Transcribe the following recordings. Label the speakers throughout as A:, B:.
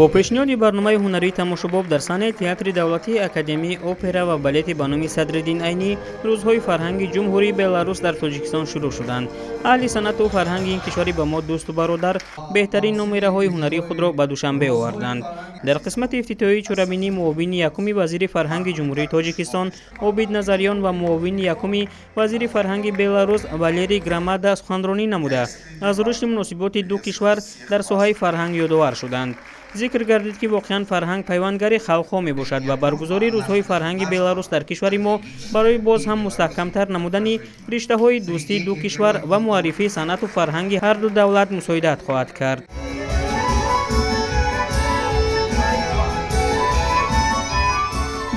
A: Бо пешниҳоди барномаи ҳунарии тамошобоб дар саҳнаи театри давлатии Академияи опера ва балети ба номи Садриддин Айнӣ рӯзҳои фарҳанги Ҷумҳурии Беларус дар Тоҷикистон шурӯъ шуданд. Аҳли санъату фарҳанги ин кишвари ба мо дӯсту бародар беҳтарин номираҳои ҳунарии худро ба Душанбе оварданд. Дар қисмати ифтитоҳии чорабинӣ муовини якуми вазири фарҳанги Ҷумҳурии Тоҷикистон Обид Назарён ва муовини якуми вазири фарҳанги Беларус Валерий Громада суханронӣ намуда, аз рушди муносиботи ду кишвар дар соҳаи фарҳанг ёдовар шуданд. Зикр гардид, ки воқеан фарҳанг пайвандгари халқҳо мебошад ва баргузории рӯзҳои фарҳанги Беларус дар кишвари мо барои боз ҳам мустаҳкамтар намудани риштаҳои дӯстии ду кишвар ва муаррифии санъату фарҳанги ҳарду давлат мусоидат хоҳад кард.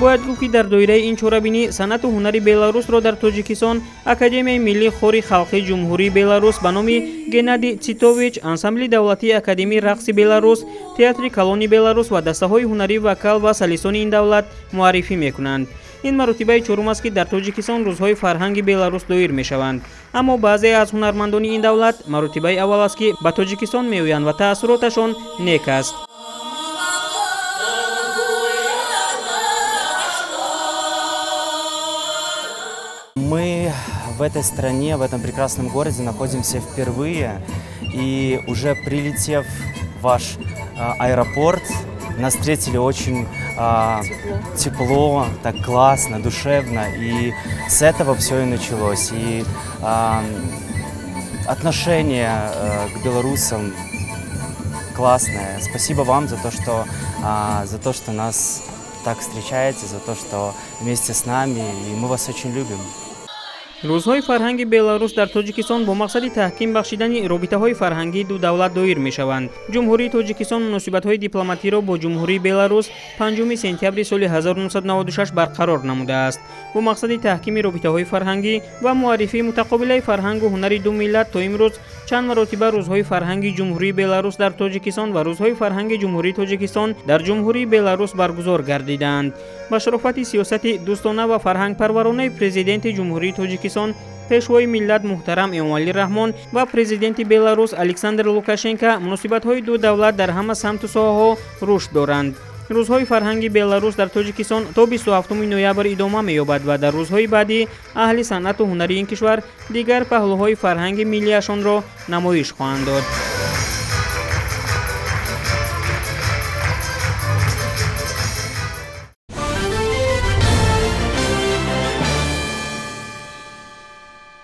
A: Бояд гуфт, ки дар доираи ин чорабинӣ санъату ҳунари Беларусро дар Тоҷикистон Академияи миллии хори халқии Ҷумҳурии Беларус ба номи Геннадий Цитович, ансамбли давлатии Академияи рақси Беларус, театри калони Беларус ва дастаҳои ҳунарии вокал ва солистони ин давлат муаррифӣ мекунанд. Ин маротибаи чорум аст, ки дар Тоҷикистон рӯзҳои фарҳанги Беларус доир мешаванд. Аммо баъзе аз ҳунармандони ин давлат маротибаи аввал аст, ки ба Тоҷикистон меоянд ва таассуроташон нек аст.
B: Мы в этой стране, в этом прекрасном городе находимся впервые, и уже прилетев в ваш аэропорт, нас встретили очень тепло, так классно, душевно, и с этого все и началось. И отношение к белорусам классное. Спасибо вам за то, что нас так встречаете, за то, что вместе с нами, и мы вас очень любим.
A: Рӯзҳои фарҳанги Беларус дар Тоҷикистон бо мақсади таҳким бахшидани робитаҳои фарҳангии ду давлат доир мешаванд. Ҷумҳурии Тоҷикистон муносибатҳои дипломатиро бо Ҷумҳурии Беларус 5 сентябри соли 1996 барқарор намудааст. Бо мақсади таҳкими робитаҳои фарҳангӣ ва муаррифии мутақобилаи фарҳангу ҳунари ду миллат то имрӯз чанд маротиба рӯзҳои фарҳанги Ҷумҳурии Беларус дар Тоҷикистон ва рӯзҳои фарҳанги Ҷумҳурии Тоҷикистон дар Ҷумҳурии Беларус баргузор гардиданд. Ба шарофати сиёсати дӯстона ва фарҳангпарваронаи Президенти Ҷумҳурии Тоҷикистон, Пешвои миллат муҳтарам Эмомалӣ Раҳмон ва Президенти Беларус Александр Лукашенко муносибатҳои ду давлат дар ҳама самту соҳаҳо рушд доранд. Рӯзҳои фарҳанги Беларус дар Тоҷикистон то 27 ноябр идома меёбад ва дар рӯзҳои баъдӣ аҳли санъату ҳунари ин кишвар дигар паҳлӯҳои фарҳанги миллиашонро намоиш хоҳанд дод.